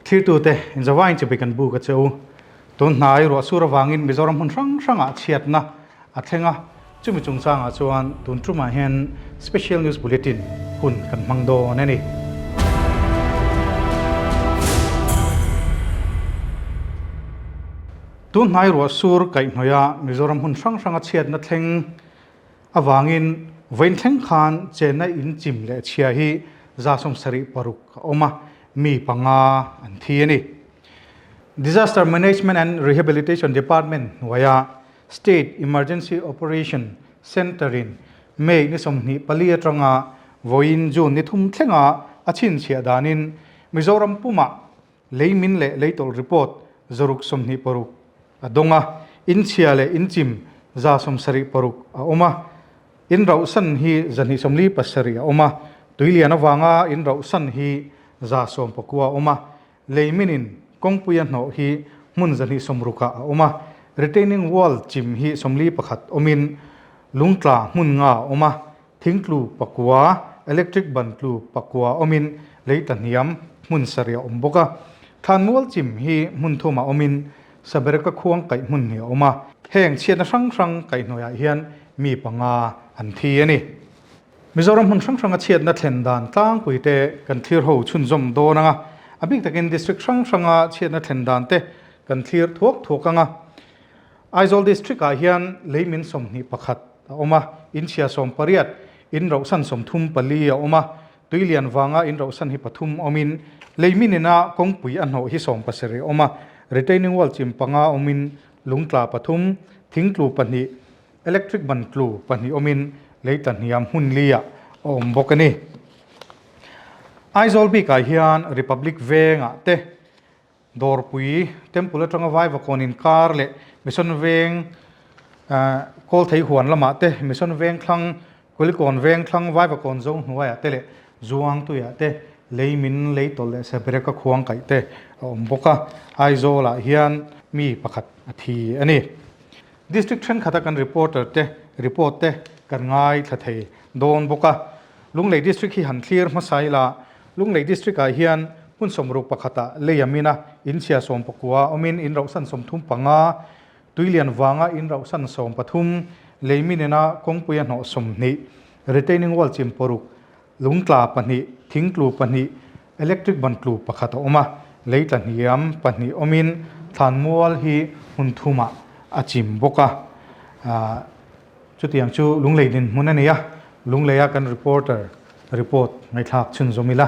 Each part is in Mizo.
Thirtute inzavain chibai kan buk a che u. Tun hnai ruah sur avangin Mizoram hmun hrang hrangah chhiatna a thleng a, chumi chungchangah chuan tun tumah hian Special News Bulletin hun kan hmang dawn a ni. Tun hnai ruah sur kaihhnawih a Mizoram hmun hrang hranga chhiatna thleng avangin vawiin thleng khan chenna in chim leh chhia hi 76 a awm a, mi panga an thi a ni. Disaster Management and Rehabilitation Department hnuaia State Emergency Operation Centre-in May ni 24 atanga vawiin June ni thum thlenga a chhinchhiah danin Mizoram pumah leimin leh leitawlh report 126 a dawng a, inchhia leh inchim 76 a awm a, inrauhsan hi 247 a awm a, tuilian avanga inrauhsan hi 19 a awm a, Leiminin kawngpuia hnawh hi hmun 260 ah a awm a, retaining wall chim hi 41 awmin lungtla hmun nga a awm a, thingtlu pakua, electric ban tlu pakua awmin leitla hniam hmun sarih a awm bawk a. Thlanmual chim hi hmun thumah awmin Sabereka khuang kaih hmun hi a awm a, heng chhiatna hrang hrang kaihhnawihah hian mi panga an thi a ni. Mizoram hmun hrang hranga chhiatna thlen dan tlangpui te kan thlir ho chhunzawm dawn ang a, a bik takin district hrang hranga chhiatna thlen dan te kan thlir thuak thuak ang a. Aizawl district ah hian leimin 21 a awm a, inchhia 18, in rohsan 34 a awm a, tuilian vanga in rohsan hi pathum awmin leimin ina kawngpui a hnawh hi 17 a awm a, retaining wall chim panga awmin lungtla pathum, thingtlu pahnih, Electric ban tlu pahnih awmin lei tla hniam hmun liah a awm bawk a ni. Aizawl bikah hian Republic Vengah te Dawrpui Temple atanga Vaivakawn inkar leh Mission Veng Kawlthei huan lamah te Mission Veng thlang Kulikawn Veng thlang Vaivakawn zo hnuaiah te leh Zuangtuiah te lei min lei tawlh leh Sebereka khuang kaih te a awm bawk a. Aizawlah hian mi pakhat a thi a ni. District thenkhat a kan reporter te report te kan ngaithla thei dawn bawk a. Lunglei District hi han thlir hmasa ila, Lunglei District ah hian hmun 61 ah lei a min a, in chhia 19 awmin in rohsan 35, tuilian vanga in rohsan 13, lei min ina kawngpui a hnawh 20, retaining wall chim paruk, lungtla pahnih, thingtlu pahnih, electric ban tlu pakhat a awm a, lei tla hniam pahnih awmin thlanmual hi hmun thumah a chim bawk a. Chutiang chu Lunglei dinhmun a ni a, Lungleia kan reporter report ngaihthlak chhunzawm ila.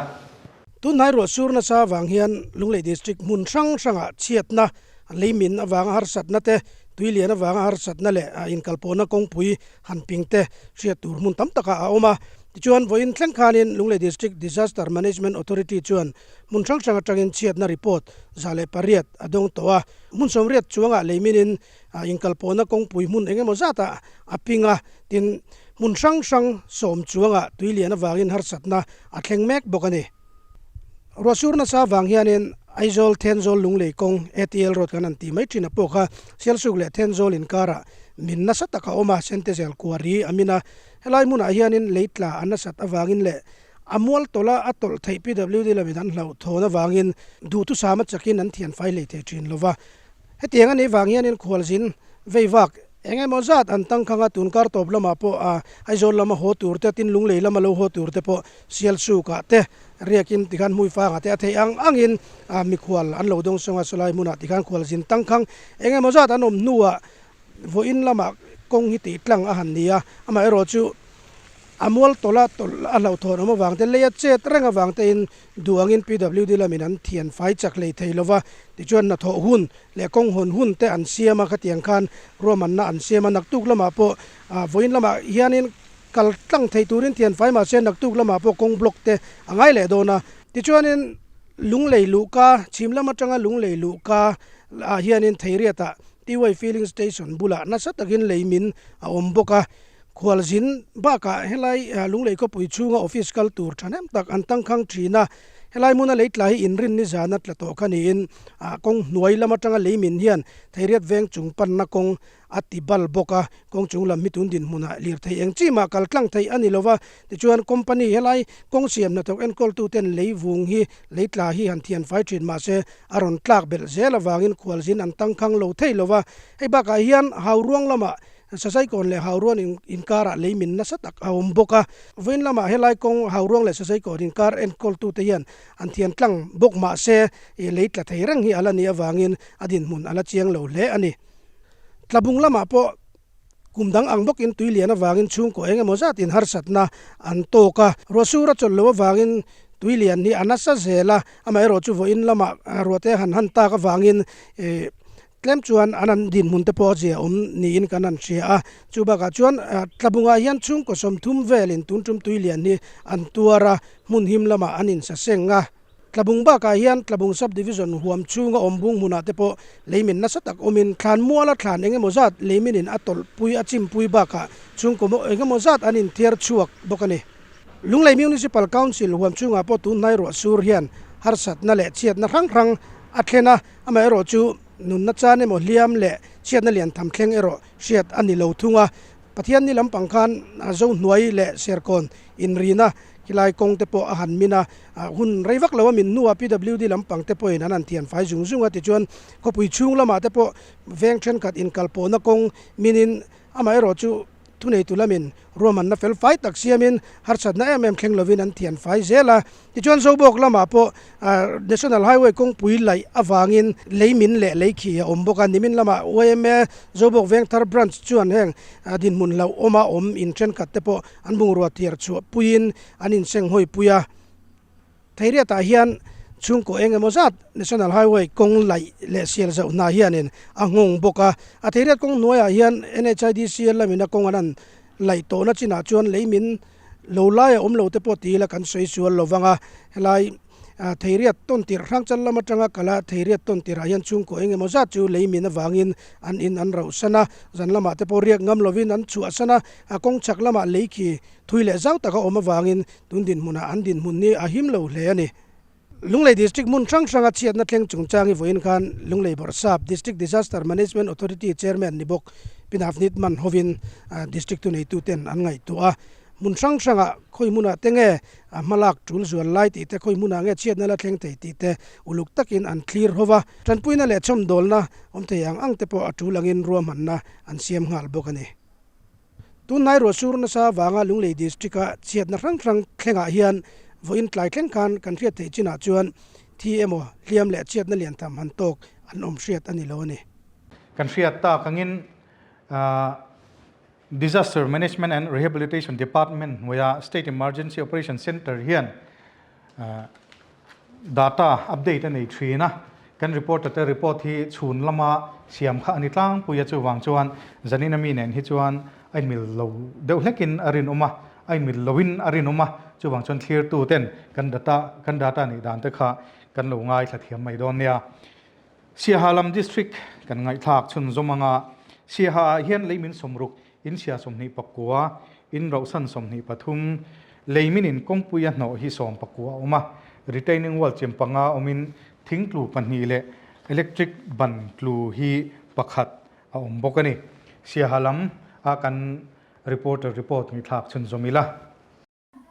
Tunhnai ruah sur nasa avang hian Lunglei District hmun hrang hrangah chhiatna, leimin avanga harsatna te, tuilian avanga harsatna leh inkalpawhna kawngpui han ping te hriat tur hmun tam takah a awm a. Tichuan, vawiin thleng khanin Lunglei District Disaster Management Authority chuan hmun hrang hrang atangin chhiatna report 108 a dawng tawh a. Hmun 80 chuangah leiminin inkalpawhna kawngpui hmun eng emaw zatah a ping a, tin, hmun hrang hrang 10 chuangah tui lian avangin harsatna a thleng mek bawk a ni. Ruahsur nasa avang hianin Aizawl Thenzawl Lunglei kawng ATL Road kan han tih mai thin a pawh kha Sialsuk leh Thenzawl inkarah min nasa tak a awm a, Sentezel kuari a min a. Helai hmunah hianin lei tla a nasat avangin leh a mual tawlha a tawlh theih PWD lamin an hlauhthawn avangin duhthusam a chakin an thian fai hlei thei thin lova. Hetiang a nih vang hianin khualzin veivak eng emaw zat an tangkhang a, tun kar tawp lamah pawh a Aizawl lama haw tur te, tin Lunglei lama lo haw tur te pawh Sialsukah te riakin tikhan Hmuifangah te a theih ang angin mikhual an lo dawng sawng a, sawlai hmunah tikhan khualzin tangkhang eng emaw zat an awm hnuah Vawiin lamah kawng hi tih tlang a han ni a, amaherawh chu a mual tawlha tawlh a hlauhthawn awm avang te, lei a chet reng avang tein duh angin PWD lamin an thian fai chak hlei thei lova, tichuan hnathawh hun leh kawng hawn hun te an siam a, khatiang khan ruahmanna an siam a, naktuk lamah pawh vawiin lamah hianin kal tlang thei turin thian fai mahse naktuk lamah pawh kawng block te a ngai leh dawn a, tichuanin Lunglei luhka, chhim lam atanga Lunglei luhka ah hianin Theiriatah TY Filling Station bulah nasa takin lei min a awm bawk a, khualzin bakah helai Lunglei khawpui chhunga office kal tur thahnem tak an tangkhang thin a. Helai hmuna lei tla hi inrinni zana tla tawh kha niin kawng hnuai lam atanga lei min hian Theiriat veng chung panna kawng a ti bal bawk a, kawng chung lam hi tun dinhmunah lirthei eng chi mah kal tlang theih a ni lo va, tichuan company helai kawng siam hnathawk enkawltuten lei vung hi lei tla hi han thian fai thin mahse a rawn tlak belh zel avangin khualzin an tangkhang lo thei lo va, hei bakah hian Hauruang lamah Sasaikawn leh Hauruan inkarah lei min nasa tak a awm bawk a, vawiin lamah helai kawng Hauruang leh Sasaikawn inkar enkawltute hian an thian tlang bawk mahse lei tla thei reng hi a la nih avangin a dinhmun a la chiang lo hle a ni. Tlabung lamah pawh kum dang ang bawkin tui lian avangin chhungkaw eng emaw zatin harsatna an tawk a, ruahsur a chawlh loh avangin tui lian hi a nasa zel a, amaherawh chu vawiin lamah ruahte han han tak avangin ih tlem chuan an an dinhmun te pawh a zia awm niin kan han hria a, chu bakah chuan Tlabungah hian chhungkaw 30 velin tun tum tui lian hi an tuar a, hmun him lamah an insaseng a. Tlabung bakah hian Tlabung Sub Division huam chhunga awm bung hmunah te pawh leimin nasa tak awmin thlan muala thlan eng emaw zat leiminin a tawlhpui a chimpui bakah chhungkaw eng emaw zat an inthiar chhuak bawk a ni. Lunglei Municipal Council huam chhungah pawh tunhnai ruah sur hian harsatna leh chhiatna hrang hrang a thlen a, amaherawh chu nunna chan emaw hliam leh chhiatna lian tham thleng erawh hriat a ni lo thung a. Pathian ni lampang khan Zohnuai leh Serkawn inrina khilai kawng te pawh a han min a, hun rei vak lo a min hnuah PWD lampang te pawhin an han thian fai zung zung a, tichuan khawpui chhung lamah te pawh veng thenkhat inkalpawhna kawng minin amaherawh chu thuneitu lamin ruahmanna fel fai tak siamin harsatna em em thleng lovin an thian fai zel a. Tichuan Zobawk lamah pawh National Highway kawngpui laih avangin lei min leh lei khi a awm bawk a, nimin lamah yma Zobawk Vengthar Branch chuan heng dinhmun hlauhawma awm in thenkhat te pawh an bungrua thiar chhuah puiin an inseng hawi pui a. Theiriatah hian chhungkaw eng emaw zat National Highway kawng laih leh sial zauh hna hianin a nghawng bawk a, a Theiriat kawng hnuaiah hian NHIDCL lamina kawng an han laih tawhna chinah chuan lei min lo lai a awm lo te pawh ti ila kan sawi sual lo vang a, helai Theiriat tawn tirh hrangchal lam atanga kal a Theiriat tawn tirhah hian chhungkaw eng emaw zat chu lei min avangin an in an rauhsan a, zan lamah te pawh riak ngam lovin an chhuahsan a, a kawng chhak lamah lei khi thui leh zau taka awm avangin tun dinhmunah an dinhmun hi a him lo hle a ni. Lunglei District hmun hrang hranga chhiatna thleng chungchang hi vawiin khan Lunglei Bawrhsap District Disaster Management Authority Chairman ni bawk Pinavnit Man hovin District thuneituten an ngaihtuah a. Hmun hrang hrangah khawi hmunah te nge a hmalak tul zual lai tih te, khawi hmunah nge chhiatna la thleng thei tih te uluk takin an thlir ho va. Tanpuina leh chhawmdawlna awm thei ang ang te pawh a tul angin ruahmanna an siam nghal bawk a ni. Tunhnai ruah sur nasa avanga Lunglei District-a chhiatna hrang hrang thlengah hian vawiin tlai thleng khan kan hriat theih chinah chuan thi emaw hliam leh chhiatna lian tham han tawk an awm hriat a ni lo a ni. Kan hriat tak angin Disaster Management and Rehabilitation Department hnuaia State Emergency Operation Centre hian Data update a nei thin a, kan reporter te report hi chhun lama siam kha a ni tlangpui a, chuvang chuan zanin ami nen hi chuan a inmil lo deuh hlekin a rinawm a, a inmil loin a rinawm a, chuvang chuan thlirtu ten kan data kan data neih dan te kha kan lo ngaithla thiam mai dawn nia. Siaha lam district kan ngaihthlak chhunzawm anga Siaha ah hian leimin 60 Inchhia 29, in rohsan 23, leimin in kawngpui a hnawh hi 19 a awm a, retaining wall chem panga awmin thing tlu pahnih leh electric ban tlu hi pakhat a awm bawk a ni. Siaha lam a kan reporter report ngaihthlak chhunzawm ila.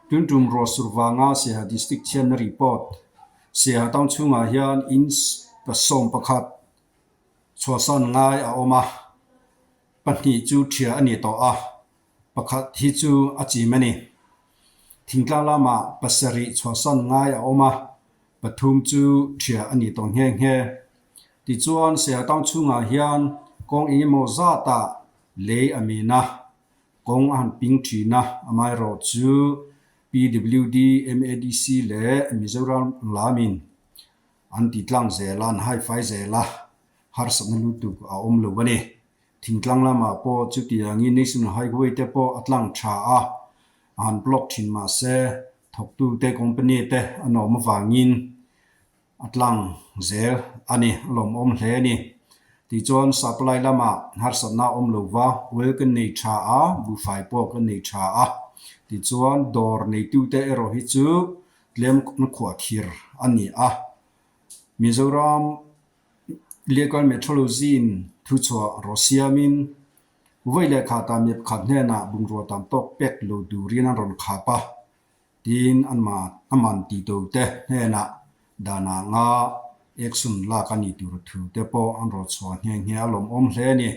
Tun tum ruah sur vanga Siaha District chhiatna report, Siaha town chhungah hian in 11 chhuahsan ngai a awm a, pahnih chu ṭhia a ni tawh a, pakhat hi chu a chim a ni. Thingtlang lamah pasarih chhuahsan ngai a awm a, pathum chu ṭhia a ni tawh nghe nghe. Tichuan, Siaha town chhungah hian kawng engemaw zatah lei a min a, kawng a han ping ṭhin a, amaherawh chu PWD, MADC leh Mizoram lamin an ti tlang zel a, an haifai zel a, harsatna lutuk a awm lo a ni. Thingtlang lamah pawh chutiangin National Highway te pawh a tlang tha a, a han block thin mahse thawktute company te an awm avangin a tlang zel a ni, a lawmawm hle a ni. Tichuan supply lamah harsatna a awm lo va, oil kan nei tha a, buhfai pawh kan nei tha a. Tichuan dawr neitute erawh hi chu. tlem na khuahkhir a ni a. Mizoram Legal Metrology-in thuchhuah rawh siamin vawi leh khatah mi pakhat hnenah bungrua tam tawk pek lo turin an rawn khap a. Tin, a man tito te hnenah danah nga action lak a ni tur thu te pawh an rawn chhuah nghe nghe a lawmawm hle a ni.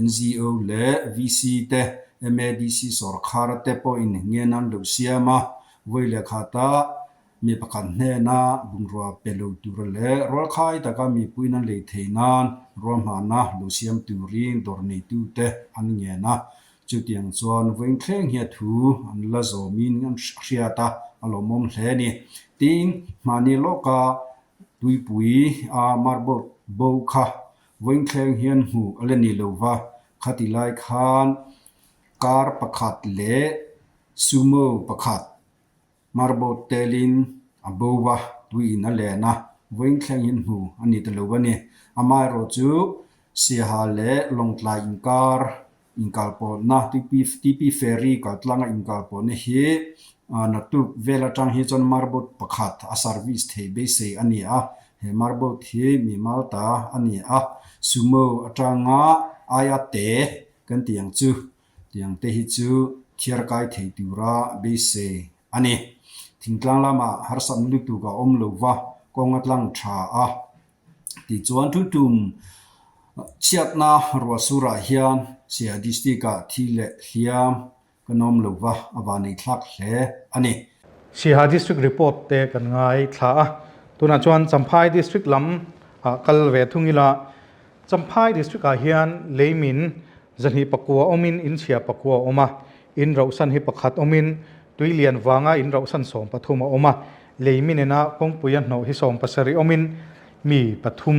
NGO leh VC te, MADC sawrkhar te pawhin ngen an lo siam a, vawi leh khata mi pakhat hnena bungrua pe lo tur leh rualkhai taka mipuiin an lei thei nan ruahmanna lo siam turin dawr neitute an ngen a. Chutiang chuan vawiin thleng hian thu an la zawmin an hriat a, a lawmawm hle a ni. Tin, mahni lawka tuipui a marble bo kha vawiin thleng hian hmuh a la ni lo va, khati lai khan car pakhat leh sumo pakhat Marble telin a bo va, tuiin a len a, vawiin thleng in hmu a ni ta lo a ni. Amaherawh chu Siaha leh Lawngtlai inkar inkalpawhna TP Ferry kaltlanga inkalpawhna hi naktuk vel atang hi chuan Marble pakhat a service thei beisei a ni a. He Marble hi mimal ta a ni a, Sumo atanga aia te kan tih ang chu Tiang te hi chu thiar kai thei tura beisei a ni. Thingtlang lamah harsatna lutuk a awm lo va, kawng a tlang tha a. Tichuan thutum chhiatna ruah surah hian Siaha District-ah thi leh hliam kan awm lo va, a vanei thlak hle a ni. Siaha District report te kan ngaithla a, tunah chuan Champhai District lam ah kal ve thung ila Champhai District ah hian leimin zahnih pakua awmin inchhia pakua a awm a, in rauhsan hi pakhat awmin tui lian vanga in rauhsan 13 a awm a, leimin ena kawngpui a hnawh hi 17 awmin mi pathum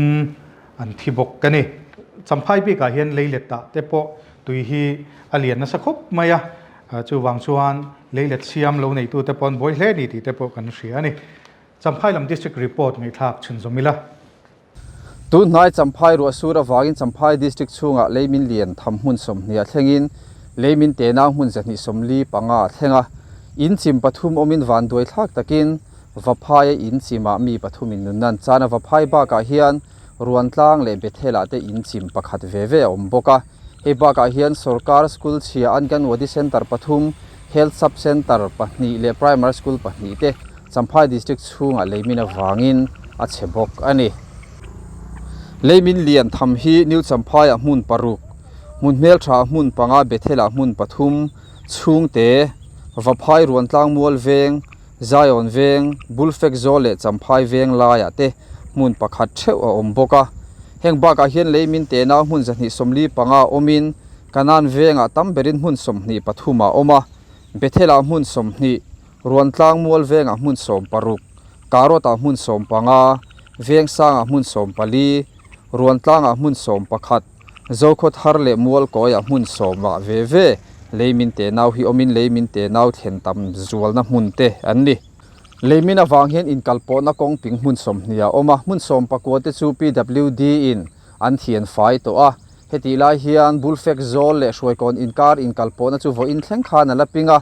an thi bawk a ni. Champhai bikah hian leilet ah te pawh tui hi a lian nasa khawp mai a, chuvang chuan leilet siam lo neitu te pawh an buai hle ni tih te pawh kan hria a ni. Champhai lam District report ngaihthlak chhunzawm ila. Tun hnai Champhai ruah sur avangin Champhai District chhungah leimin lian tham hmun 20 a thlengin leimin tenau hmun 175 a thleng a. In chim pathum awmin vanduai thlak takin Vaphaia in chimah mi pathumin nunna an chan a. Vaphai bakah hian Ruantlang leh Bethel-ah te in chim pakhat ve ve a awm bawk a. Hei bakah hian sorkar school chhia Anganwadi Centre pathum, Health Sub Centre pahnih leh Primary School pahnih te Champhai District chhungah leimin avangin a chhe bawk a ni. Leimin lian tham hi New Champhaiah hmun paruk, hmun hmelthaah hmun panga, Bethelah hmun pathum, Chhungte, Vaphai Ruantlang Mual Veng, Zion Veng, Bulfek Zawl leh Champhai Veng laiah te hmun pakhat theuh a awm bawk a. Heng bakah hian leimin tenau hmun 145 awmin Kanan Vengah tam berin hmun 23 a awm a, Bethelah hmun 20, Ruantlang Mual Vengah hmun 16, Karot-ah hmun 15, Vengsangah hmun 14, Ruantlangah hmun 11, Zokhawthar leh Mualkawiah hmun 10 ah ve ve leimin tenau hi awmin leimin tenau thlen tam zualna hmun te an ni. Leimin avang hian inkalpawhna kawng ping hmun 20 a awm a, hmun 19 te chu PWD in an thian fai tawh a. Hetih lai hian Bulfek Zawl leh Hruaikawn inkar inkalpawhna chu vawiin thleng khan a la ping a.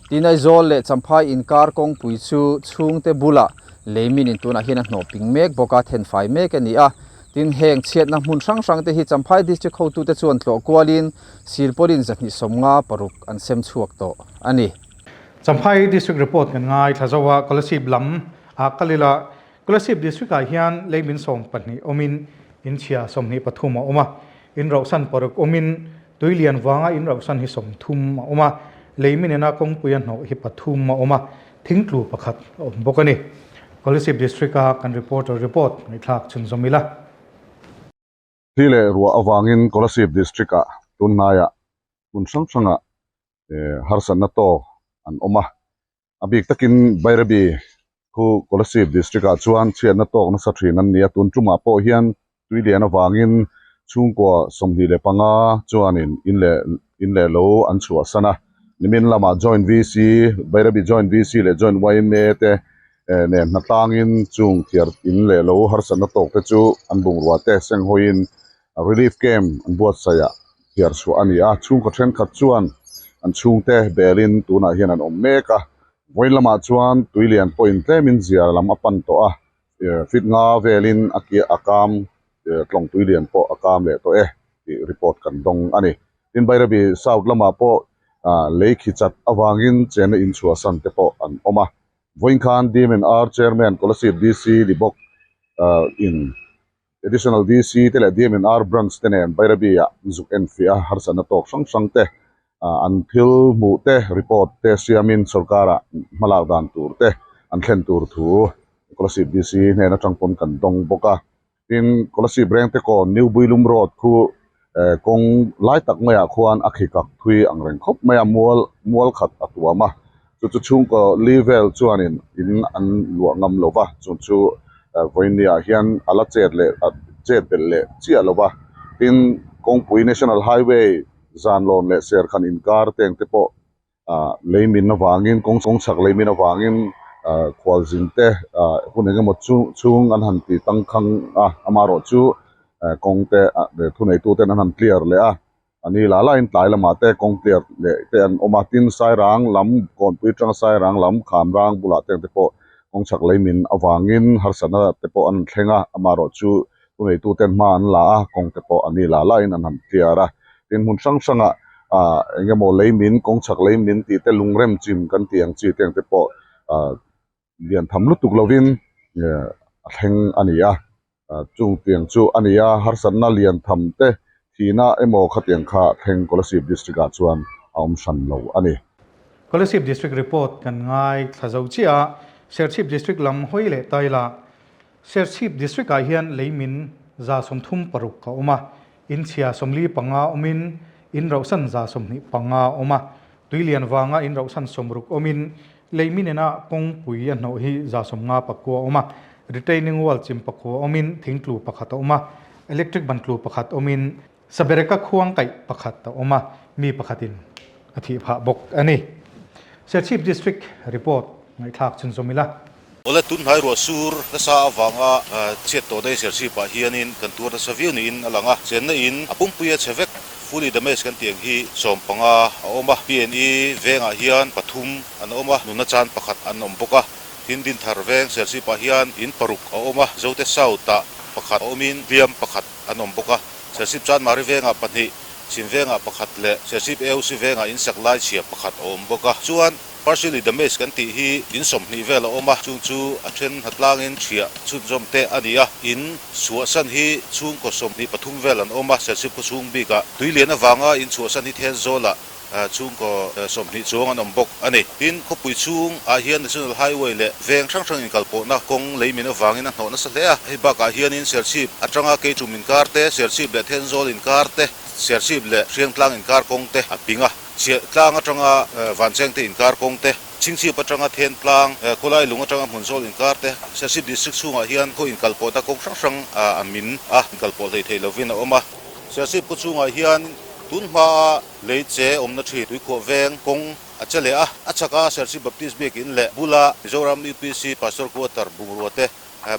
Tin Aizawl leh Champhai inkar kawngpui chu chhungte bulah leimin in tunah hian a hnawh ping mek bawk a, thenfai mek a ni a. Tin heng chhiatna hmun hrang hrang te hi Champhai District hotute chuan tlawh kualin silpawlin 156 an sem chhuak tawh a ni. Champhai District report kan ngaithla zo a, Kolasib lam ah kal ila Kolasib District ah hian leimin 12 awmin in chhia 23 a awm a, in rauhsan paruk awmin tui lian vanga in rauhsan hi 30 a awm a, leimin ina kawngpui a hnawh hi pathum a awm a, thingtlu pakhat a awm bawk a ni. Kolasib District a kan reporter report ngaihthlak chhunzawm ila. Thli leh ruah avangin Kolasib District ah tunhnaiah hmun hrang hrangah harsatna tawk an awm a. A bik takin Bairabi khu Kolasib District ah chuan chhiatna tawk nasa thin an ni a, tun tumah pawh hian tui lian avangin chhungkua 25 chuanin in leh in leh lo an chhuahsan a. Nimin lamah Joint VC, Bairabi Joint VC leh Joint yma te nen hnatlangin chung thiar in leh lo harsatna tawk te chu an bungrua te senghawiin Relief Camp an buatsaih ah thiar chhuah a ni a, chhungkaw thenkhat chuan an chhungte belin tunah hian an awm mek a. Vawiin lamah chuan tui lian pawhin tlemin zia lam a pan tawh a, feet nga velin a kia a kam tlawng tui lian pawh a kam leh tawh e tih report kan dawng a ni. Tin Bairabi South lamah pawh lei khi chat avangin chenna inchhuahsan te pawh an awm a. Vawiin khan DMNR Chairman Kolasib DC ni bawk in Additional DC te leh DMNR Branch te nen Bairabi ah zuk enfiah a harsatna tawk hrang hrang te an thil hmuh te report te siamin sorkar ah hmalak dan tur te an thlen tur thu Kolasib DC hnen atang pawn kan dawng bawk a. Tin, Kolasib Rengte kawn New Builum Road khu kawng lai tak maiah khuan a khi kak thui ang reng khawp mai a, mual mual khat a tuam a, chu chu chhungkaw li vel chuanin in an luah ngam lo va, chu chu vawinia hian a la chet leh chet belh leh chiah lo va. Tin, kawngpui National Highway zanlawn leh serkhan inkar teng te pawh ah lei min avangin kawng kawng chhak lei min avangin ah khualzin te ah hun eng emaw chu chhung an han ti tangkhang a amaherawh chu eh kawng te ah thuneitu ten an han clear leh a a ni lah lah in tlai lamah te kawng clear leh te an awm a tin sairang lam kawnpui atanga sairang lam kham rang bulah te ang te pawh kawng chhak lei min avangin harsatna te pawh an thleng a amaherawh chu thuneitu ten hma an la a kawng te pawh a ni lah lah in an han clear a tin hmun hrang hrangah ah eng emaw lei min kawng chhak lei min tih te lung rem chim kan tih ang chi te ang te pawh ah lian tham lutuk lovin eh a thleng a ni a ah chung tiang chu a ni a harsatna lian tham te thihna emaw khatiang kha thleng Kolasib district ah chuan a awm hran lo a ni. Kolasib district report kan ngai thla zo chiah a, Serchhip district lam hawi leh ta ila Serchhip district ah hian leimin 36 a awm a, inchhia 45 awmin in rauhsan 25 a awm a, tuilian vanga in rauhsan 60 awmin leimin ina kawngpui a hnawh hi 59 a awm a, retaining wall chim pakua awmin thingtlu pakhat a awm a, electric ban tlu pakhat awmin Sabereka khuang kaih pakhat a awm a, mi pakhatin a thih phah bawk a ni. Serchhip District report ngaihthlak chhunzawm ila. Awle tunhnai ruah sur nasa avanga chhiat tawh daih Serchhipah hianin kan tuar nasa viau niin a lang a, chenna in a pumpui a che vek, fully damage kan tih ang hi 15 a awm a, PNE vengah hian pathum an awm a, nunna chan pakhat an awm bawk a, tin Dinthar veng Serchhipah hian in paruk a awm a, Zote South-ah pakhat a awmin hliam pakhat an awm bawk a, Serchhip Chanmari vengah pahnih, Chhim vengah pakhat leh Serchhip AOC vengah in sak lai chhia pakhat a awm bawk a. Chuan partially damage kan tih hi in 20 vel a awm a, chung chu a then hnatlangin ṭhiah chhunzawm te a ni a. In chhuahsan hi chhungkaw 23 vel an awm a, Serchhip khawchhung bikah tui lian avanga in chhuahsan hi Thenzawlah Chhungkaw 20 chuang an awm bawk a ni. Tin, khawpui chhung ah hian National Highway leh veng hrang hrang inkalpawhna kawng lei min avangin a hnawh nasa hle a. Hei bakah hianin Serchhip atanga Keichum inkar te, Serchhip leh Thenzawl inkar te, Serchhip leh Hriangtlang inkar kawng te a ping a. Chhiahtlang atanga Vanchengte inkar kawng te, Chhingchhip atanga Thentlang, Khawlai lung atanga Hmunzawl inkar te, Serchhip District chhungah hian khaw inkalpawhna kawng hrang hrang a min a, inkalpawh hleithei lovin a awm a. Serchhip khaw chhungah hian tun hmaa Lei che awmna thin tuikhuah veng kawng a che leh a, a chhaka Serchhip Baptist Biakin leh bula Mizoram UPC Pastor Quarter bungrua te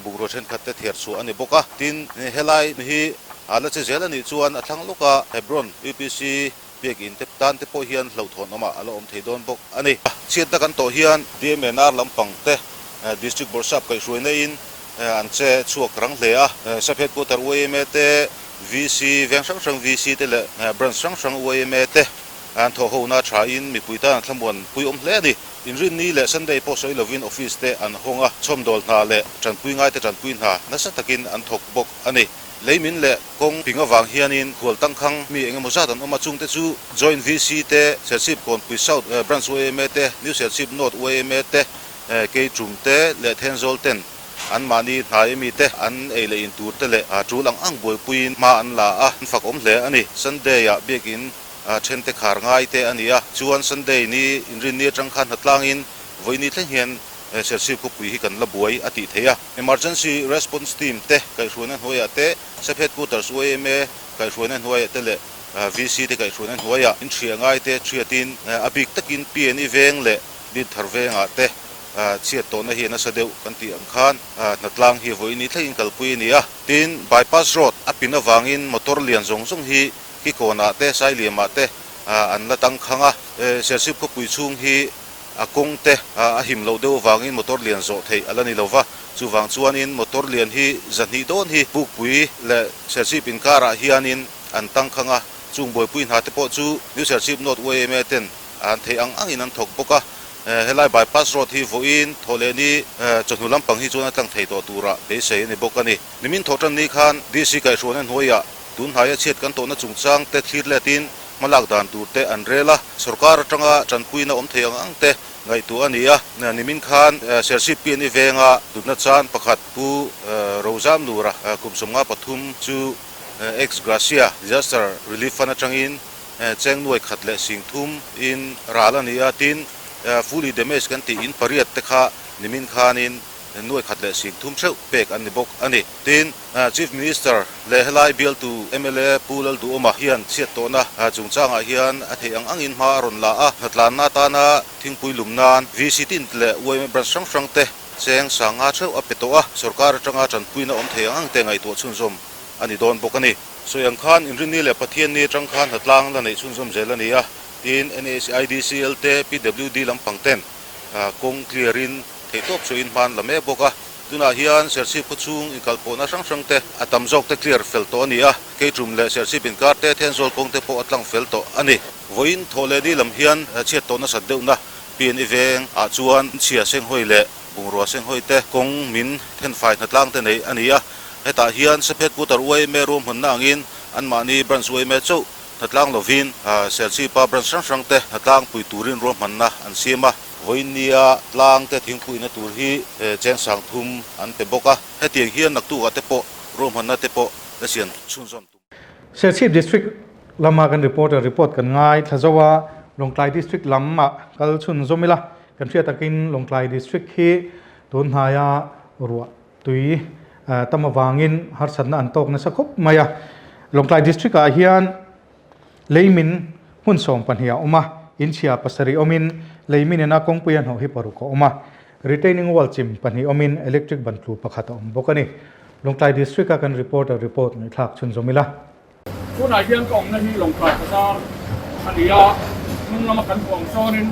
bungrua thenkhat te thiar chhuah a ni bawk a. Tin, helai hi a la che zel a nih chuan a thlang lawka Hebron UPC Biakin te tan te pawh hian hlauhthawn awmah a la awm thei dawn bawk a ni. Chhiatna kan tawh hian DMNR lampang te District Bawrhsap kaihhruaina in an che chhuak rang hle a, Sub Headquarter yma te, VC veng hrang hrang VC te leh branch hrang hrang yma te an thawh hona tha in mipui tan an thlamuan pui awm hle a ni. Inrinni leh Sunday pawh sawi lovin office te an hawng a, chhawmdawl hna leh tanpui ngai te tanpui hna nasa takin an thawk bawk a ni. Leimin leh kawng ping avang hianin khual tangkhang mi engemaw zat an awm a, chungte chu Joint VC te, Serchhip Kawnpui South Branch yma te, New Serchhip North yma te, Keichum te leh Thenzawl ten Anmahni hnai ami te an ei leh in tur te leh tul ang ang buaipuiin hma an la a, an fak awm hle a ni. Sunday ah biakin then te khar ngai te a ni a, chuan Sunday ni inrinni atang khan hnatlangin vawiini thleng hian Serchhip khawpui hi kan la buai a tih theih a. Emergency Response Team te kaihhruaina hnuaiah te, Sub Headquarters yma kaihhruaina hnuaiah te leh VC te kaihhruaina hnuaiah inhria ngai te hriatin a bik takin PNE veng leh Dinthar vengah te Chhiat tawhna hi a nasa deuh kan tih ang khan hnatlang hi vawiin thlengin kalpui a ni a. Tin, bypass road a pin avangin motor lian zawng zawng hi Kikawnah te, Sailiamah te an la tangkhang a. Serchhip khawpui chhung hi A kawng te a him loh deuh avangin motor lian zawh theih a la ni lo va, chuvang chuanin motor lian hi zahnih dawn hi Pukpui leh Serchhip inkarah hianin an tangkhang a, chung buaipui hna te pawh chu New Serchhip North yma ten an theih ang angin an thawk bawk a, helai bypass road hi vawiin thawh leh ni chawhnu lampang hi chuan a tlang thei tawh tura beisei a ni bawk a ni. Nimin thawh tan ni khan DC kaihhruaina hnuaiah tun hnaia chhiat kan tawhna chungchang te thlir letin hmalak dan tur te an rel a, sorkar atanga tanpuina awm thei ang ang te ngaihtuah a ni a. Nimin khan Serchhip PNE venga dutna chan pakhat Pu Rozam Nura kum 53 chu ex gratia disaster relief fund atangin cheng nuai khat leh sing thum in ral a ni a, tin fully damage kan tih in pariat te kha nimin khanin nuai khat leh sing thum theuh pek an ni bawk a ni. Tin, Chief Minister leh helai bialtu mla Pu Lalduhawma hian chhiat tawhna chungchangah hian a theih ang angin hma a rawn la a, hnatlanna atana thingpui lum nan VC tin leh yma branch hrang hrang te cheng sanga theuh a pe tawh a, sorkar atanga tanpuina awm thei ang ang te ngaihtuah chhunzawm a ni dawn bawk a ni. Sawi ang khan Inrinni leh Pathianni atang khan hnatlang la neih chhunzawm zel a ni a, tin NHIDCL te PWD lampang ten kawng clear in Theihtawp chu in hman la mek bawk a, tunah hian Serchhip khawchhung inkalpawhna hrang hrang te a tam zawk te clear fel tawh a ni a, Keitum leh Serchhip inkar te Thenzawl kawng te pawh a tlang fel tawh a ni. Vawiin thawh leh ni lam hian chhiat tawh nasat deuhna PNE veng ah chuan chhia senghawi leh bungrua senghawi te kawng min thenfai hnatlang te neih a ni a, hetah hian Sephet Putar yma ruahmanna angin anmahni branch yma chauh hnatlang lovin Serchhipa branch hrang hrang te hnatlang pui turin ruahmanna an siam a. Vawiin nia tlang te thingpuina tur hi cheng sang thum an pe bawk a, hetiang hian naktukah te pawh ruahmanna te pawh la siam chhunzawm tum. Serchhip District lama kan reporter report kan ngai thla zo a, Lawngtlai District lamah kal chhunzawm ila, kan hriat takin Lawngtlai District hi tun hnaia ruah tui tam avangin harsatna an tawk nasa khawp mai a. Lawngtlai District ah hian Leimin hmun 12 a awm a, inchhia pasarih awmin leimin ina kawngpui a hnawh hi paruk a awm a. Retaining wall chim pahnih awmin electric ban tlu pakhat a awm bawk a ni. Lawngtlai District a kan reporter report ngaihthlak chhunzawm ila. Tunah hian ka awmna hi Lawngtlai Bazar a ni a, hnung lama kan hmuh ang chuanin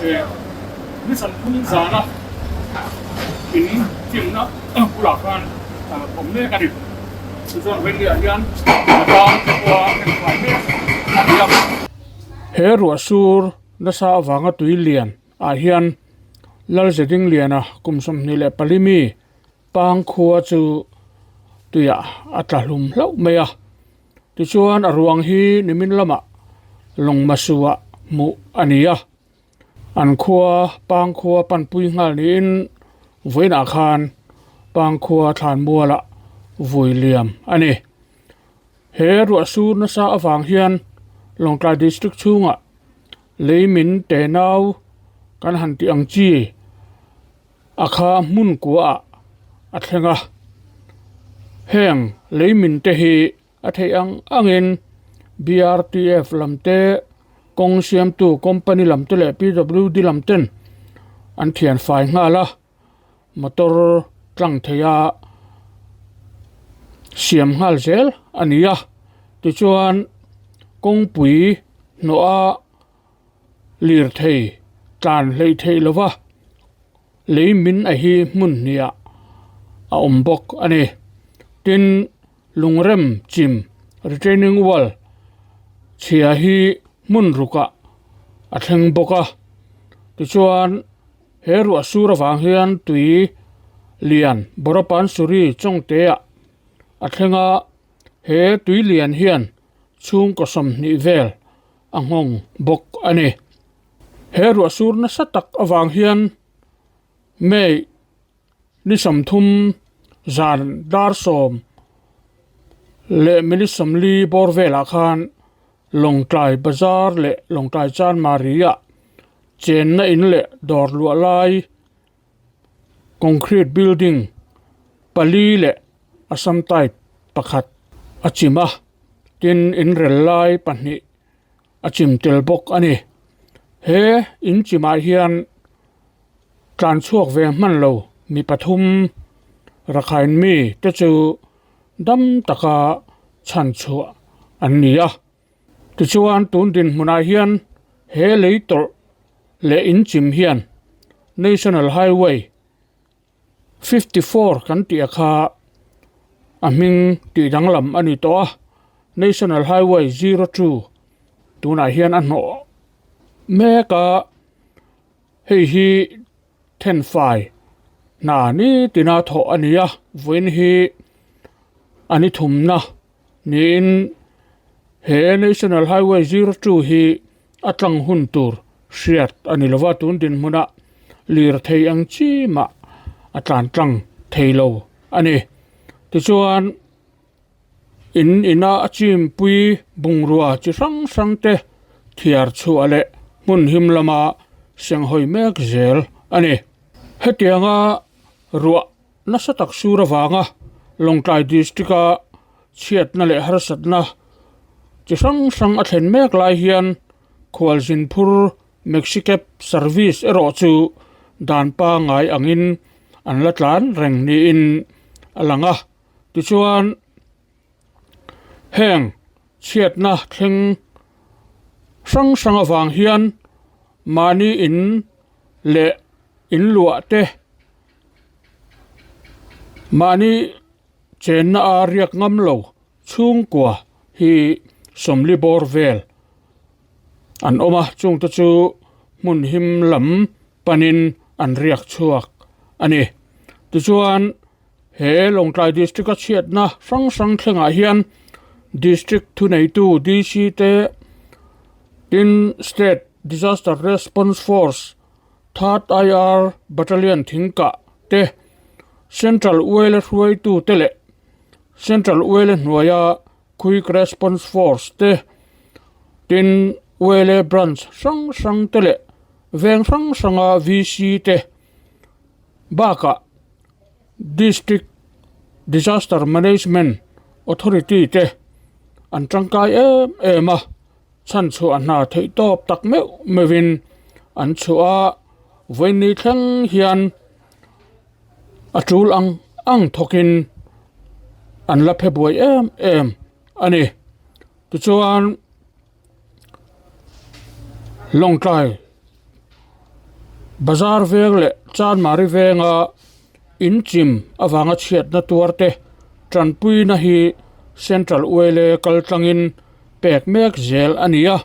ni 30 zana in chimna bulah khan ka awm mek a ni. Tichuan Wendy-ah hian a tan khua enkai mek a ni a. He ruah sur nasa avanga tui lian ah hian Lalzedingliana kum 24 mi pang khua chu tuiah a tla hlum hlauh mai a. Tichuan a ruang hi nimin lamah Lawngmasuah hmuh a ni a. An khua Pangkhua panpui nghal niin vawiinah khan Pangkhua thlanmualah vui liam a ni. He ruah sur nasa avang hian Lawngtlai District chhungah lei min tenau kan han tih ang chi a kha hmun kuaah a thleng a. Heng lei min te hi A theih ang angin BRTF lam te, kawng siamtu company lam te leh PWD lam ten an thian fai nghal a, motor tlang theia siam nghal zel a ni a. Tichuan kawngpui hnawha lirthei tlan hleih theih lova lei min a hi hmun hniah a awm bawk a ni. Tin. Lungrem chim retaining wall chhia hi hmun rukah a thleng bawk a tichuan he ruah sur avang hian tui lian Boropansuri chawngte ah a thleng a he tui lian hian chhungkaw 20 vel a nghawng bawk a ni he ruah sur nasa tak avang hian May Ni 30 zan dar sawm leh minute 40 bawr velah khan Lawngtlai Bazar leh Lawngtlai Chanmari ah chenna in leh dawr luah lai concrete building pali leh Assam type pakhat a chim a, tin inrel lai pahnih a chim tel bawk a ni. He in chimah hian tlan chhuak ve hman lo mi pathum Rakhine mi te chu dam taka chhan chhuah an ni a. Tichuan tun dinhmunah hian he lei tawrh. leh in chim hian National Highway 54 kan tih a kha a hming tih danglam a ni tawh a, National Highway 02 tunah hian a hnawh mek a, hei hi thenfai hna nitina thawh a ni a, vawiin hi a ni thumna niin he National Highway 02 hi a tlang hun tur hriat a ni lova, tun dinhmuna lirthei ang chi mah a tlan tlang thei lo a ni. Tichuan in ina a chimpui bungrua chi hrang hrang te thiar chhuah leh hmun him lama senghawi mek zel a ni. Hetianga ruah nasa tak sur avanga Lawngtlai District a chhiatna leh harsatna chi hrang hrang a thlen mek lai hian khualzin phur Maxicab service erawh chu dan pangngai angin an la tlan reng niin a lang a. Tichuan heng chhiatna thleng hrang hrang avang hian mahni in leh in luah te mahni chenna a riak ngam lo chhungkua hi sawmli bawr vel an awm a chungte chu hmun him lam panin an riak chhuak a ni tichuan he Lawngtlai district a chhiatna hrang hrang thlengah hian district thuneitu D_C te tin state disaster response force third I_R battalion thingkah te central oil a hruaitu te leh central oil a hnuaia quick response force te tin oil a branch hrang hrang te leh veng hrang hranga V_C te bakah district disaster management authority te an tangkai em em a chhan chhuah hna theih tawp tak meuh meuhin an chhuah a vawiin thleng hian a tul ang ang thawkin an la phe buai em em a ni tichuan Lawngtlai bazar veng leh Chanmari venga inchim avanga chhiatna tuar te tanpuina hi Central Uaile kal tlangin pek mek zel a ni a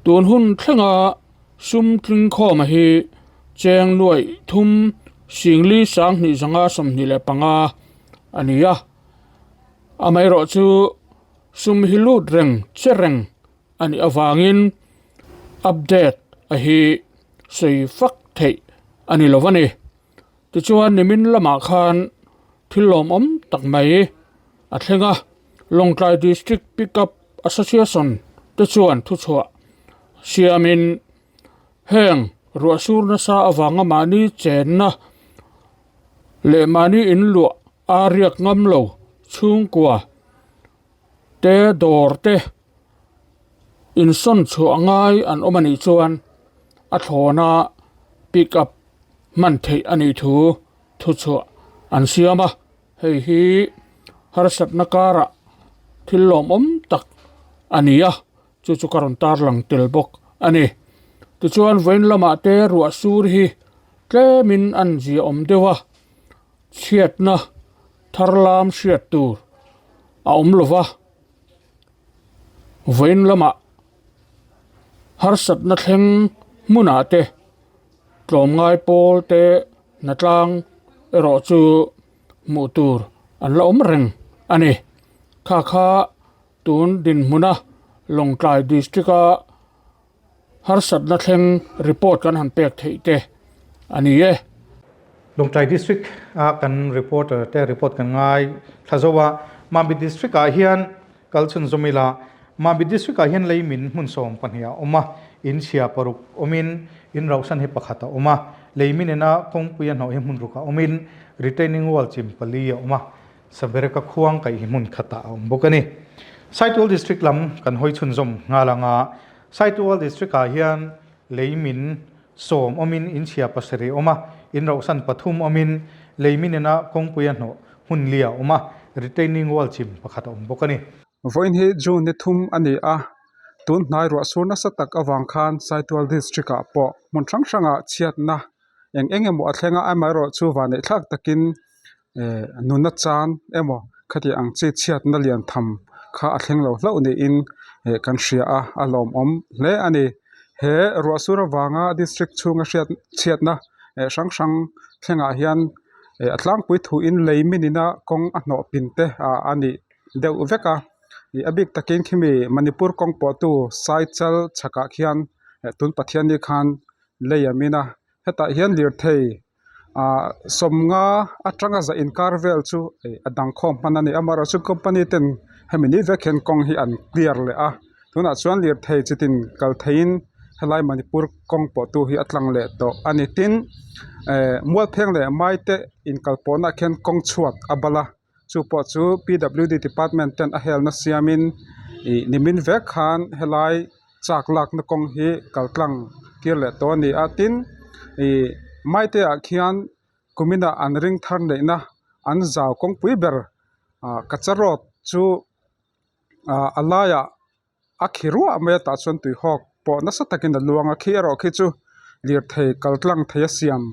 tun hun thlenga sum tling khawma hi cheng nuaih thum singli sanghnih zanga 25 a ni a amaherawh chu sum hi lut reng che reng a nih avangin update a hi sawi fak theih a ni lo a ni. Tichuan nimin lamah khan thil lawmawm tak mai a thleng a, Lawngtlai District Pickup Association te chuan thuchhuah siamin heng ruah sur nasa avanga mahni chenna leh mahni inluah a riak ngam lo chhungkua te dawr te insawn chhuah ngai an awm a nih chuan a thlawna pick up hman theih a nih thu thuchhuah an siam a hei hi harsatna karah thil lawmawm tak a ni a chu chu ka rawn tarlang tel bawk a ni tichuan vawiin lamah te ruah sur hi tlemin an ziaawm deuh a chhiatna thar lam hriat tur a awm lo va vawiin lamah harsatna thleng hmunah te tlawmngai pawl te hnatlang erawh chu hmuh tur an la awm reng a ni kha kha tun dinhmuna Lawngtlai district a harsatna thleng report kan han pek theih te a ni e. Lawngtlai district a kan reporter te report kan ngai thla zo a Mamit district ah hian kal chhun zawm ila Mamit district ah hian leimin hmun 12 a awm a in chhia paruk awmin in rauhsan hi pakhat a awm a leimin ina kawngpui a hnawh hi hmun ruk a awmin retaining wall chim pali a awm a Sabereka khuang kaih hi hmun khatah a awm bawk a ni. Saitual District lam kan hawi chhunzawm nghal ang a, Saitual District ah hian leimin 10 awmin in chhia 7 awm a, in rohsan pathum awmin leimin ina kawngpui a hnawh hmun li a awm a, retaining wall chim pakhat a awm bawk a ni. Vawiin hi June ni thum a ni a. Tun hnai ruah sur nasa tak avang khan Saitual district ah pawh hmun hrang hrangah chhiatna eng eng emaw a thleng a, amaherawhchu vanneih thlak takin eh nuna chan emaw khatiang ang chi chhiatna lian tham kha a thleng lo hlauh niin eh kan hria a, a lawmawm hle a ni. He ruah sur avanga district chhunga hriat chhiatna eh hrang hrang thlengah hian eh a tlangpui thuin lei minina kawng a hnawh pin te ah a nih deuh vek a ih a bik takin khimi Manipur kawng pawh tu Saichal chhakah khian eh tun Pathianni khan lei a min a hetah hian lirthei ah sawmnga atanga zah inkar vel chu ih a dang khawm hman a ni amaherawh chu company ten hemi ni vek hian kawng hi an clear leh a tunah chuan lirthei chitin kal theiin helai Manipur kawng pawh tu hi a tlang leh tawh a ni tin eh Mualpheng leh Maite inkal pawhna ah khian kawng chhuat a bal a. Chu pawh chu PWD department ten a helna siamin ih nimin vek khan helai chak lakna kawng hi kal tlang tir leh tawh a ni a tin ih maite ah khian kumin ah an ring thar neihna an zau kawngpui ber ah kacha road chu ah a laiah. a khi ruah mai a tah chuan tuihawk pawh nasa takin a luang a khi erawh khi chu lirthei kal tlang thei a siam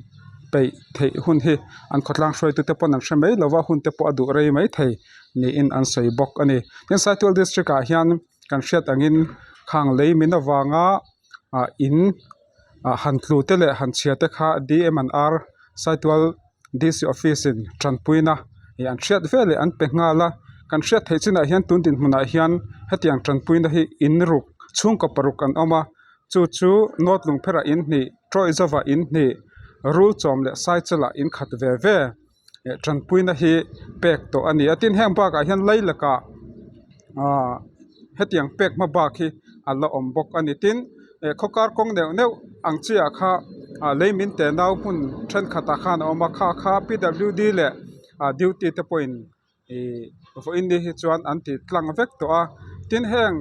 peih theih hun hi an khawtlang hruaitute pawn an hre mai lo va hun te pawh a duh rei mai thei niin an sawi bawk a ni tin Saitual district ah hian kan hriat angin khang lei min avanga ah in ah han tlu te leh han chhia te kha D M and R Saitual D C office in tanpuina ih an hriat veleh an pe nghal a kan hriat theih chinah hian tun dinhmunah hian hetiang tanpuina hi in ruk chhungkaw paruk an awm a chu chu North Lungpherah in hnih Tawihzawvah in hnih Rulchawm leh Saichalah in khat ve ve eh tanpuina hi pek tawh a ni a tin heng bakah hian lei lakah ah hetiang pek hma bak hi a la awm bawk a ni tin eh khawkar kawng neuh neuh ang chi ah kha ah lei min teh nau hmun thenkhatah khan a awm a kha kha P W D leh ah duty te pawhin ih vawiin ni hi chuan an ti tlang vek tawh a tin heng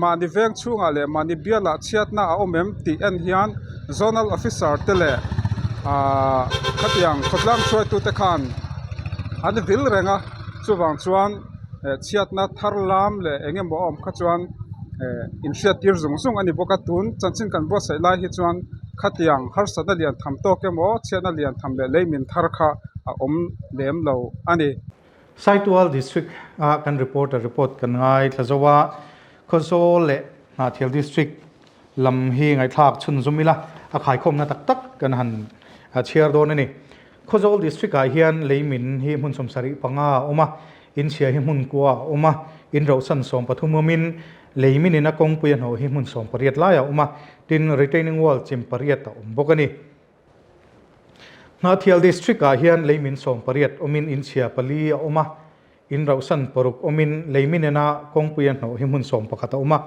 mahni veng chhungah leh mahni bialah chhiatna a awm em tih en hian zonal officer te leh ahh khatiang khawtlang hruaitute khan an vil reng a chuvang chuan eh chhiatna thar lam leh eng emaw a awm kha chuan eh inhriat tir zung zung a ni bawk a tun chanchin kan buatsaih lai hi chuan khatiang harsatna lian tham tawk emaw chhiatna lian tham leh lei min thar kha a awm lem lo a ni. Saitual District a kan reporter report kan ngaithla zo a, Khawzawl leh Hnahthial District lam hi ngaihthlak chhunzawm ila a khaikhawmna tak tak kan han chhiar dawn a ni. Khawzawl District ah hian leimin hi hmun 75 a awm a, in chhia hi hmun kua a awm a, in rohsan 13 awmin leimin in a kawngpui a hnawh hi hmun 18 lai a awm a, tin retaining wall chim pariat a awm bawk a ni. Hnahthial District ah hian leimin 18 awmin in chhia pali a awm a, in rohsan paruk awmin leimin ina kawngpui a hnawh hi hmun 11 a awm a,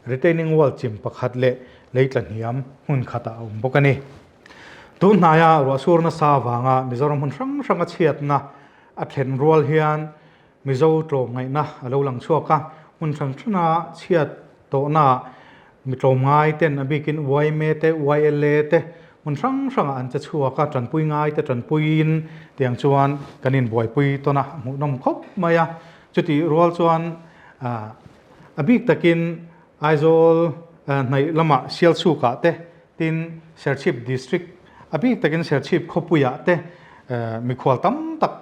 retaining wall chim pakhat leh lei tla hniam hmun khatah a awm bawk a ni. Tun hnaia ruahsur nasa avanga Mizoram hmun hrang hranga chhiatna a thlen rual hian Mizo tlawmngaihna a lo lang chhuak a, hmun hran hrana chhiat tawhnaah mi tlawmngai ten a bikin yma te, YLA te hmun hrang hrangah an che chhuak a, tanpui ngai te tanpuiin tiang chuan kan inbuaipui tawn a, a hmuhnawm khawp mai a. Chutih rual chuan a bik takin Aizawl hnaih lamah Sialsukah te Tin, Serchhip District, a bik takin Serchhip khawpuiah te mikhual tam tak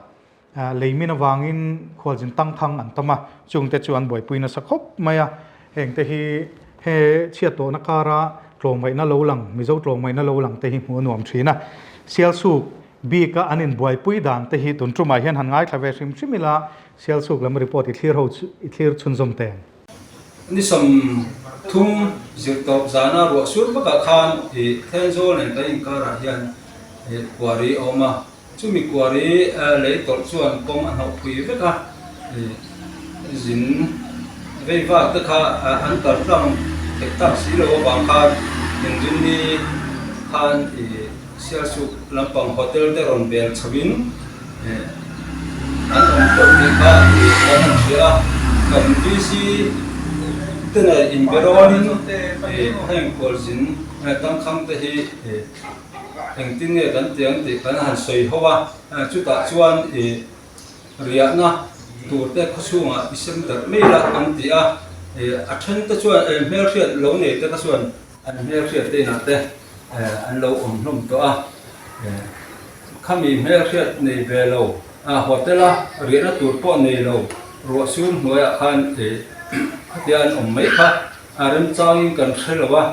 leimin avangin khualzin tangkhang an tam a, chungte chu an buaipui nasa khawp mai a. Hengte hi he chhiat tawhna kara tlawmngaihna lo lang, Mizo tlawmngaihna lo lang te hi hmuh a nuam thin a. Sialsuk bika an inbuaipui dan te hi tun tumah hian han ngaithla ve hrim hrim ila, Sialsuk lam report i thlir ho chu i thlir chhunzawm teng. Ni 30 zirtawp zana ruah sur bakah khan ih Thenzawl nen kan inkarah hian ih kuari a awm a, chumi kuari lei tawlh chuan kawng a hnawh phui vek a, ih zin vei vak te kha an kal tlang theih tak si lo avang khan inrinni khan ih Sialsuk lampang hotel te rawn bel chho in an awm tawh tih kha kan han hria a, kan VC te nen inbe rawnin heng khualzin tangkhang te hi engtin nge kan ti ang tih kan han sawi ho a, chutah chuan riahna tur te khawchhungah i sem darh mai la an ti a. A then te chuan hmelhriat lo nei te kha chuan an hmelhriat te inah te an lo awm hlawm tawh a. Khami hmelhriat nei ve lo hotel a riahna tur pawh nei lo ruah sur hnuaiah khan khatia an awm mai kha a remchangin kan hre lo a,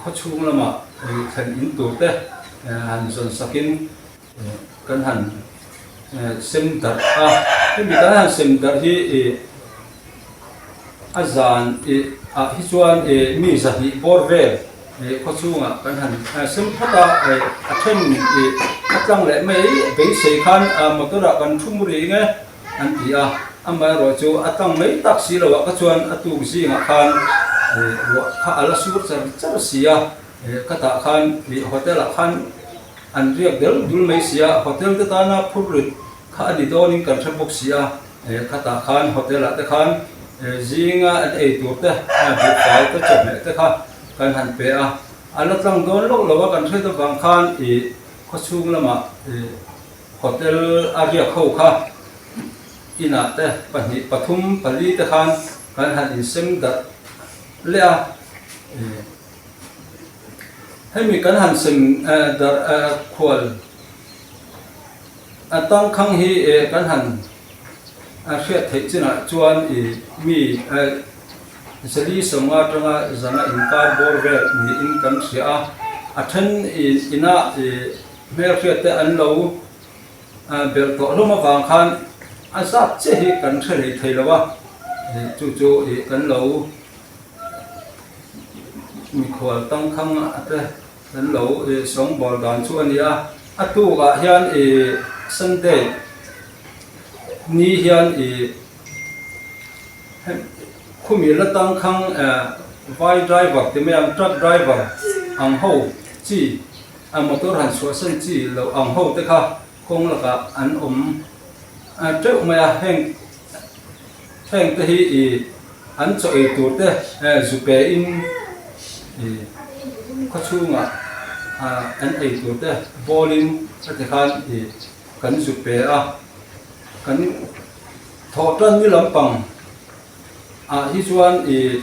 khawchhung lamah thlen in tur te han zawn sakin Kan han sem darh a, hemi kan han sem darh hi ih a zan ih ah hi chuan ih mi zahnih bawr vel ih khawchhungah kan han sem phawt a, ih a then ih a tlang leh mai beisei khan motor ah kan thu mu rih nge an ti a, amaherawh chu a tlang mai tak si loh ah kha chuan a tuk zingah khan ih ruah kha a la sur char char si a, ih khatah khan ih hotel ah khan. An riak del dul mai si a, hotel te tana phur rit kha a ni dawnin kan hre bawk si a, khatah khan hotel ah te khan zinga an ei tur te, buhfai te chawhmeh te kha kan han pe a, a la tlang dawn lawk lo a kan hriat avang khan ih khawchhung lamah ih hotel a riak ho kha inah te pahnih pathum pali te khan kan han insem darh leh a ih. Hemi kan han sem darh khual tangkhang hi kan han hriat theih chinah chuan mi zali sawmnga atanga zanga inkar bawr vel niin kan hria a, a then inah hmelhriat te an lo belh tawh hlawm avang khan a zat chiah hi kan hre hlei thei lo a, chu chu kan lo. Mikhual tangkhang a te kan lo sawngbawl dan chu a ni a, a tukah hian ih Sunday ni hian ih khumi la tangkhang vai driver ti mai ang truck driver ang ho chi a motor han chhuahsan chi loh ang ho te kha kawng lakah an awm teuh mai a heng. Heng te hi ih an chaw ei tur te zu pe in ih khawchhungah an ei tur te ball in a ti khan ih kan zu pe a, kan thawh tan ni lampang ah hi chuan ih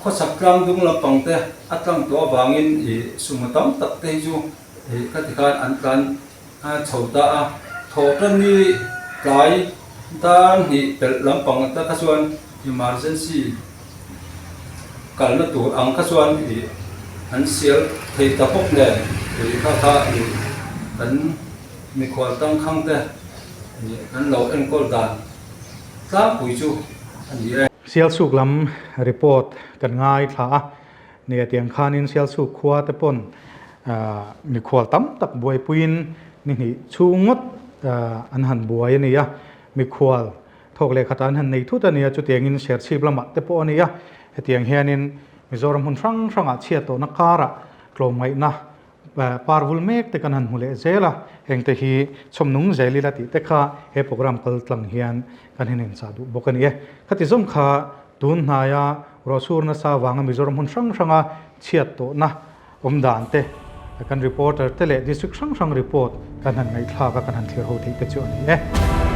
khawchhak tlang dung lampang te a tlang tawh avangin ih suma tam tak te hi chu ih ka ti khan an tlan. A chho ta a, thawhtanni tlai dar hnih pelh lampang ata kha chuan emergency kalna tur ang kha chuan ih an sial thei ta bawk nen ih kha kha ih kan mikhual tangkhang te ih kan lo enkawl dan tlangpui chu a ni e. Sialsuk lam report kan ngaithla a, Nia tiang khanin Sialsuk khua te pawn mikhual tam tak buaipuiin ni hnih chhung ngawt an han buai a ni a, mikhual thawk leh khatah an han nei thut a ni a, chutiangin Serchhip lamah te pawh a ni a, hetiang hianin Mizoram hmun hrang hrangah chhiat tawhna karah tlawmngaihna par vul mek te kan han hmu leh zel a, hengte hi chhawm nung zel ila tih te kha he program kal tlang hian kan han inchah duh bawk a ni e. Khati zawng kha tun hnaia ruahsur nasa avanga Mizoram hmun hrang hranga chhiat tawhna awm dan te kan reporter te leh district hrang hrang report kan han ngaihthlak a kan han thlir ho theih te chu a ni e.